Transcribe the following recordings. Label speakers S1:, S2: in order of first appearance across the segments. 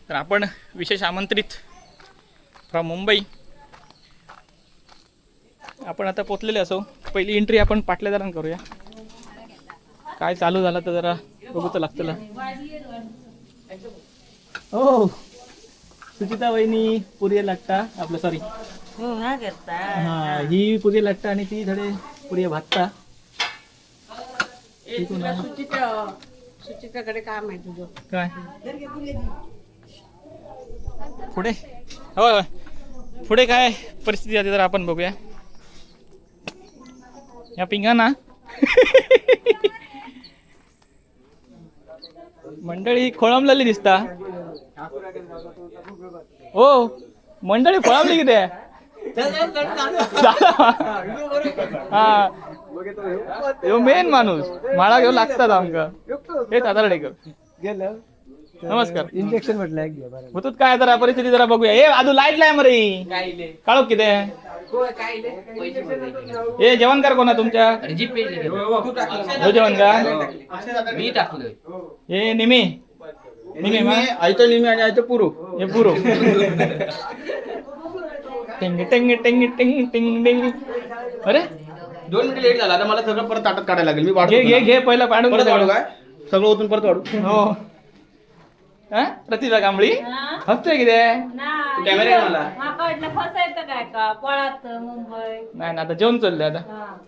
S1: तर आपण विशेष आमंत्रित फ्रॉम मुंबई आपण आता पोचलेले असो. पहिली एंट्री आपण पाटलेदारां करूया. काय चालू झालं तर जरा बघू तर लागतं. हो सुचिता वहिनी पुरी लागता आपलं, सॉरी हा ही पुरी लागता आणि ती थोडे पुरी भाजता.
S2: सुचिताकडे काम आहे तुझं
S1: काय पुढे? हो पुढे काय परिस्थिती जाते तर आपण बघूया. या पिंगा ना मंडळी खोळंबलेली दिसता. हो मंडळी खोळंबली किती हा ह्यो मेन माणूस माळा घेऊन लागतात आमका. हे तातरडेकर नमस्कार.
S3: इंजेक्शन म्हटलं
S1: होतच काय जरा परिस्थिती जरा बघूया. ए आजू लाईट लाय मरे काळोख किती. ए जेवण कर कोणा तुमच्या हो जेवण का
S4: मी टाकलोय.
S1: हे निमी निमी
S3: आयतो निमी आणि आयतो पुरू.
S1: हे पुरू टिंग टिंग टिंग टिंग टिंग टिंग. अरे
S3: 2 मिनिट लेट झाला आता मला सगळं परत ताटात काढायला लागेल. मी वाढतो
S1: घे घे घे पहिला पाडून
S3: परत वाढू काय सगळं ओतून परत वाढू.
S1: हो हा प्रतिभा कांबळी हसतोय किती
S3: कॅमेरा मला
S5: फसायचं काय का पळात मुंबई
S1: नाही ना आता जेवण चाललंय आता.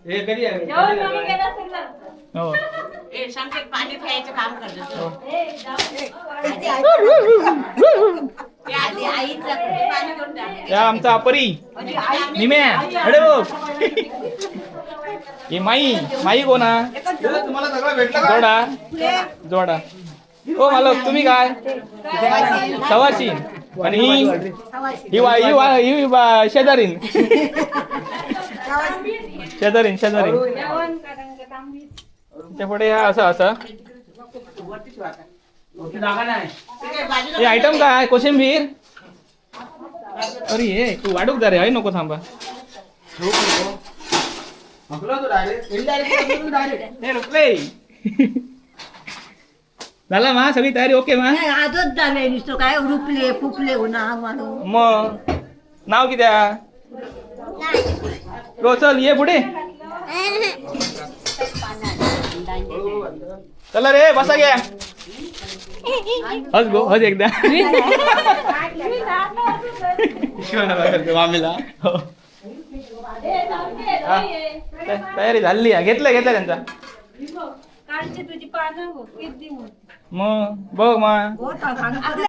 S3: हे कधी
S5: जेवण कमी केलं असेल ना.
S1: हो
S2: ए शांत पाणी प्यायचं काम करतो.
S1: या आमचा अपरी निम्या अरे बघ हे माई माई कोणा
S3: तुम्हाला सगळं भेटलं का?
S1: जोडा जोडा. हो मालक तुम्ही काय सवाशी आणि ही ही ही शेजारीन शेजारीन शेजारीन. त्या पुढे असं असं हे आयटम काय कोशिंबीर. अरे हे तू वाढूक जा रे आहे नको थांबा. हे रुपले झाला मा सगळी तयारी ओके मा.
S6: आजच झालंय नुसतं काय रुपले फुपले होणार
S1: मग नाव किती रो चल ये पुढे चला रे बसा घ्या. हस गो हस एकदा
S3: मामीला
S1: तयारी झाली घेतलं घेतलं त्यांचा
S5: कालची तुझी पानं किती
S1: मग बघ मा.